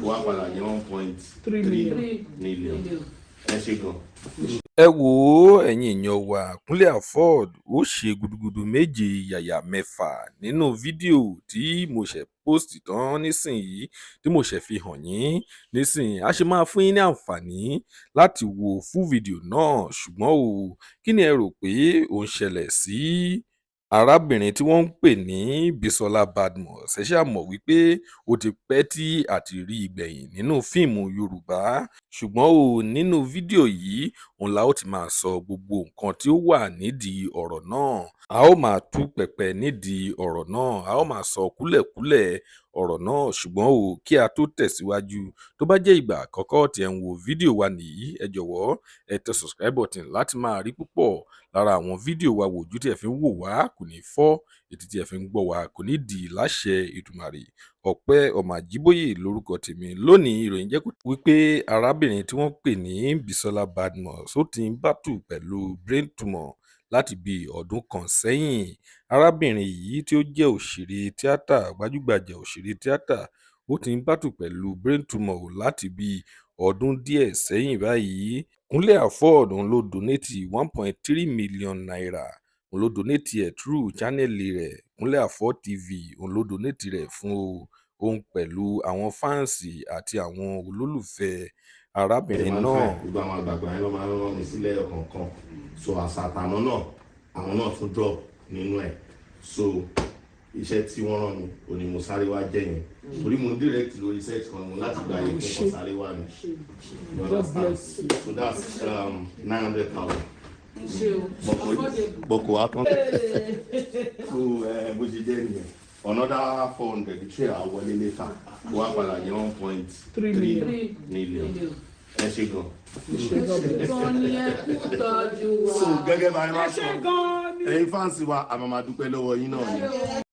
Wá padà ní 1.3 million. Ẹ ṣe gan. Ẹ wò ó, ẹ̀yin èèyàn wa, Kúnlé Afod ó ṣe gudugudu méje yàyà mẹ́fà nínú fídíò tí mo ṣe post tán nísìnyìí, tí mo ṣe fi hàn yín nísìnyìí. A ṣe máa fún yín ní àǹfààní láti wo full video náà. Ṣùgbọ́n o, kí ni ẹ rò pé ó ń ṣẹlẹ̀ sí arábìnrin tí wọ́n ń pè ní Bisola Badmus? Ẹ ṣáà mọ̀ wípé ó ti pẹ́ tí a ti rí i gbẹ̀yìn nínú fíìmù Yorùbá. Ṣùgbọ́n o, nínú fídíò yìí òun la ó ti máa sọ gbogbo nǹkan tí ó wà nídìí ọ̀rọ̀ náà. A ó máa tú pẹpẹ nídìí ọ̀rọ̀ náà, a ó máa sọ kúlẹ̀kúlẹ̀ ọ̀rọ̀ náà. Ṣùgbọ́n o, kí a tó tẹ̀síwájú, tó bá jẹ́ ìgbà àkọ́kọ́ tí ẹ̀ ń wo fídíò wa nìyí, ẹ jọ̀wọ́, ẹ tẹ subscribe button láti máa rí púpọ̀ lára àwọn fídíò wa wò. Ojú tí ẹ fi ń wò wá kò ní fọ́, etí tí ẹ fi ń gbọ́ wá kò ní dì láṣẹ Èdùmàrè. Ọpẹ́ ọmọ Àjíbóyè lórúkọ tèmi. Lónìí, ìròyìn jẹ́ wípé arábìnrin tí wọ́n pè ní Bisola Badmus, ó ti ń battle pẹ̀lú brain tumor láti bíi ọdún kan sẹ́yìn. Arábìnrin yìí tí ó jẹ́ òṣèré tíátà, gbajúgbajà òṣèré tíátà, ó ti ń battle pẹ̀lú brain tumor láti bíi ọdún díẹ̀ sẹ́yìn báyìí. Kúnlé Afod òun ló donate ₦1.3 million, òun ló donate ẹ̀ through channel rẹ̀, Kúnlé Afod TV. Òun ló donate rẹ̀ fún o, òun pẹ̀lú àwọn fans àti àwọn olólùfẹ́ arábìnrin náà. Gbogbo àwọn àgbààgbà yẹn ló máa ń rán mi sílẹ̀ ọ̀kọ̀ọ̀kan. So àṣà àtàná náà, àwọn náà tún drop nínú ẹ̀. So iṣẹ́ tí wọ́n rán mi ò ní mo sáré wá jẹ́ yẹn, torí mo ń direct lórí set kan, mo láti gba yẹn kí n kàn sáré wá ni. You understand? So that's 900,000. Bọ̀kọ̀ wá tán. So bó ṣe jẹ́ nìyẹn. Another 400 ṣe àwọlé later, wá padà ní 1.3 million. Ẹ ṣe gan. Gan ni, ẹ kú tọ́jú wa. So gẹ́gẹ́ bá a máa Ẹ ṣé sọ, gan ni. ẹ̀yin fans wa, a máa máa dúpẹ́ lọ́wọ́ yín náà ni.